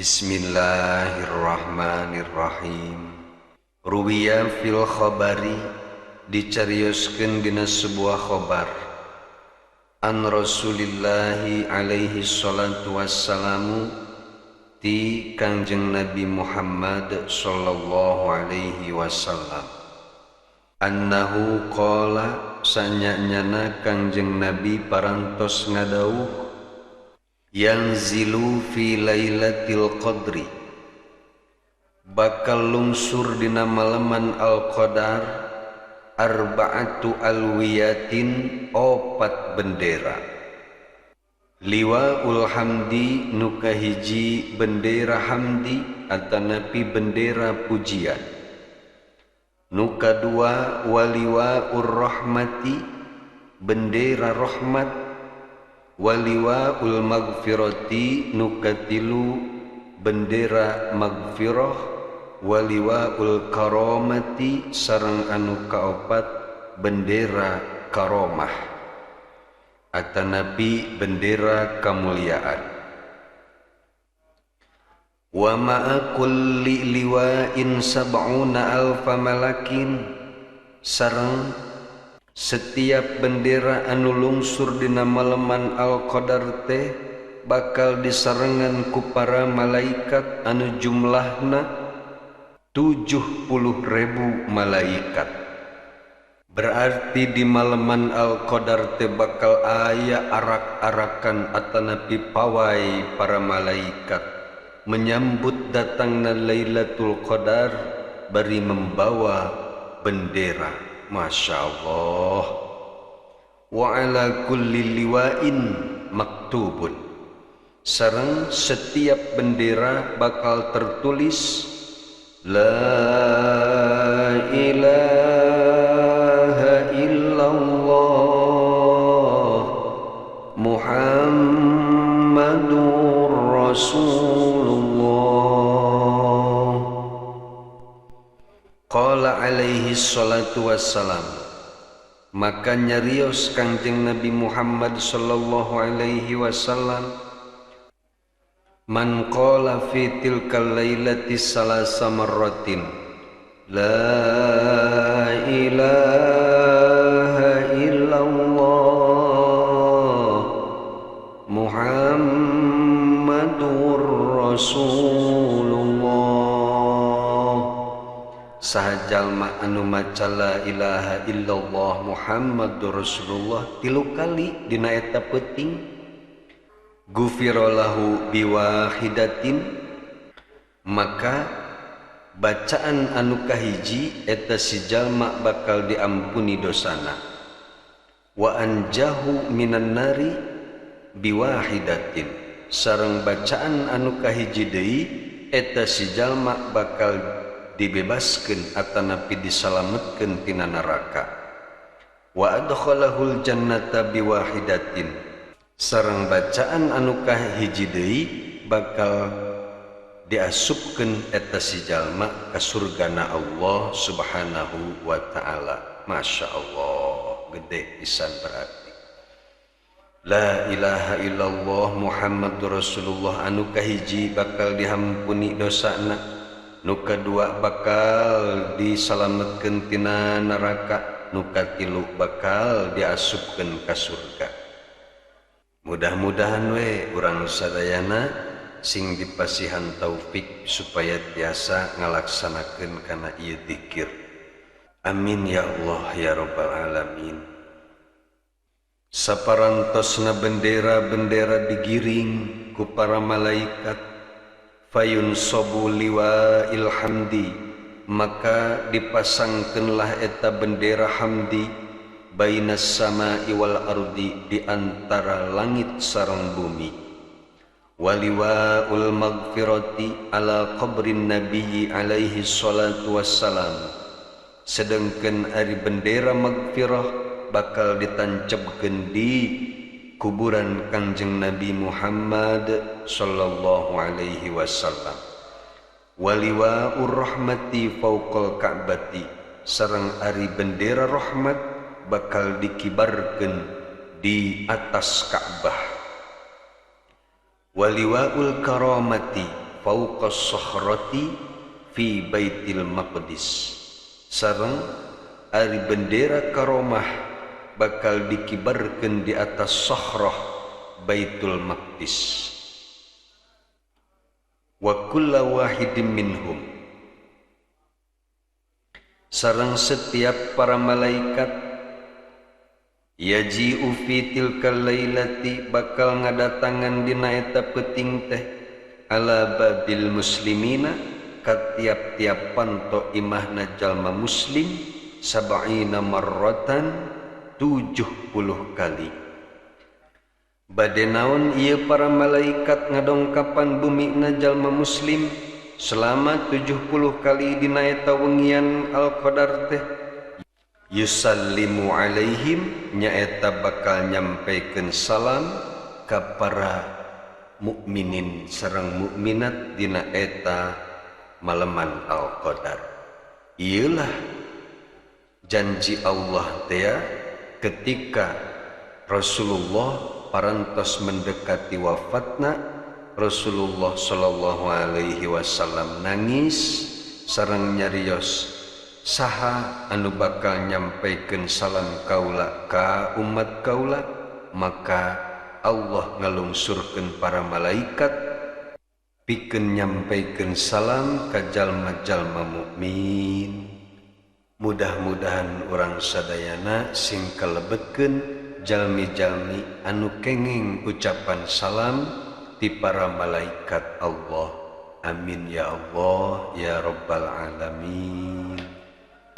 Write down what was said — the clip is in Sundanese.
Bismillahirrahmanirrahim. Ruwiya fil khabari, dicarioskeun dina sebuah khabar, an Rasulillahi alaihi salatu wassalamu, ti Kangjeng Nabi Muhammad sallallahu alaihi wasallam, annahu qala, sanyanyana Kangjeng Nabi parantos ngadawuh, yanzilu fi lailatul qadri, bakal lungsur dina malaman al-qadar, arba'atu alwiyatin, opat bendera. Liwaul hamdi, nu kahiji bendera hamdi atanapi bendera pujian. Nu kadua, waliwaur rahmati, bendera rahmat. Waliwaul magfirati, nu katilu bendera magfirah. Waliwaul karamati, sareng anu kaopat bendera karomah atanapi bendera kamuliaan. Wa ma'a kulli liwa'in sab'una alfa malakin, sareng setiap bendera anu lungsur dina maleman al-qadar teh bakal disarengan ku para malaikat anu jumlahna 70.000 malaikat. Berarti di maleman al-qadar teh bakal aya arak-arakan atanapi pawai para malaikat menyambut datangna Lailatul Qadar bari membawa bendera. Masya Allah. Wa ala kulli liwa'in maktubun, sareng setiap bendera bakal tertulis la ilaha illallah Muhammadur Rasulullah. Qala alaihi salatu wassalam, maka nyarios Kangjeng Nabi Muhammad sallallahu alaihi wasallam, man qala fi tilkal lailati salasa marratin la ilaha illallah Muhammadur Rasulullah, saha jalma anu maca la ilaha illallah Muhammadur Rasulullah 3 kali dina eta peuting, gufira lahu biwahidatin, maka bacaan anu kahiji eta si jalma bakal diampuni dosana. Wa anjahu minan nari biwahidatin, sareng bacaan anu kahiji deui eta si jalma bakal dibebaskeun atanapi disalametkeun tina neraka. Wa adkhalahul jannata biwahidatin, sareng bacaan anu kahiji deui bakal diasupkeun eta si jalma ka surgana Allah Subhanahu wa taala. Masya Allah, gede pisan berarti. La ilaha illallah Muhammadur Rasulullah anu kahiji bakal dihampuni dosana, nu kadua bakal disalametkeun tina neraka, nu katilu bakal diasupkeun ka surga. Mudah-mudahan we urang sadayana sing dipasihan taufik supaya tiasa ngalaksanakeun kana ieu zikir. Amin ya Allah ya rabbal alamin. Saparantosna bendera-bendera digiring ku para malaikat, fayun sobu liwa ilhamdi, maka dipasangkeunlah eta bendera hamdi bainas sama'i wal ardi, di antara langit sareng bumi. Waliwaul magfirati ala qabrin nabiyyi alaihi salatu wassalam, sedangkan ari bendera magfirah bakal ditancapkeun di kuburan Kangjeng Nabi Muhammad sallallahu alaihi wasallam. Waliwaur rahmati fauqal ka'bati, sareng ari bendera rahmat bakal dikibarkeun di atas Ka'bah. Waliwaul karamati fauqa sokhrati fi Baitil Maqdis. Sareng ari bendera karomah bakal dikibarkeun di atas sokhrah Baitul Maqdis. Wa kulla wahidin minhum, sareng setiap para malaikat, yaji'u fi tilkal lailati bakal ngadatangan dina eta peuting teh ala babil muslimina ka tiap-tiap panto imahna jalma muslim sab'ina marratan 70 kali. Bade naon ieu para malaikat ngadongkapan bumina jalma muslim selama 70 kali dina eta wengian Al-Qadar teh, yusallimu alaihim nyaeta bakal nyampaikan salam ka para mukminin sareng mukminat dina eta maleman Al-Qadar. Ieulah janji Allah teh ketika Rasulullah parantos mendekati wafatna. Rasulullah sallallahu alaihi wasallam nangis sareng nyarios, saha anu bakal nyampaikeun salam kaula ka umat kaula? Maka Allah ngalungsurkeun para malaikat pikeun nyampaikeun salam ka jalma-jalma mukmin. Mudah-mudahan urang sadayana sing kalebetkeun jalmi-jalmi anu kenging ucapan salam ti para malaikat Allah. Amin ya Allah ya Rabbal alamin.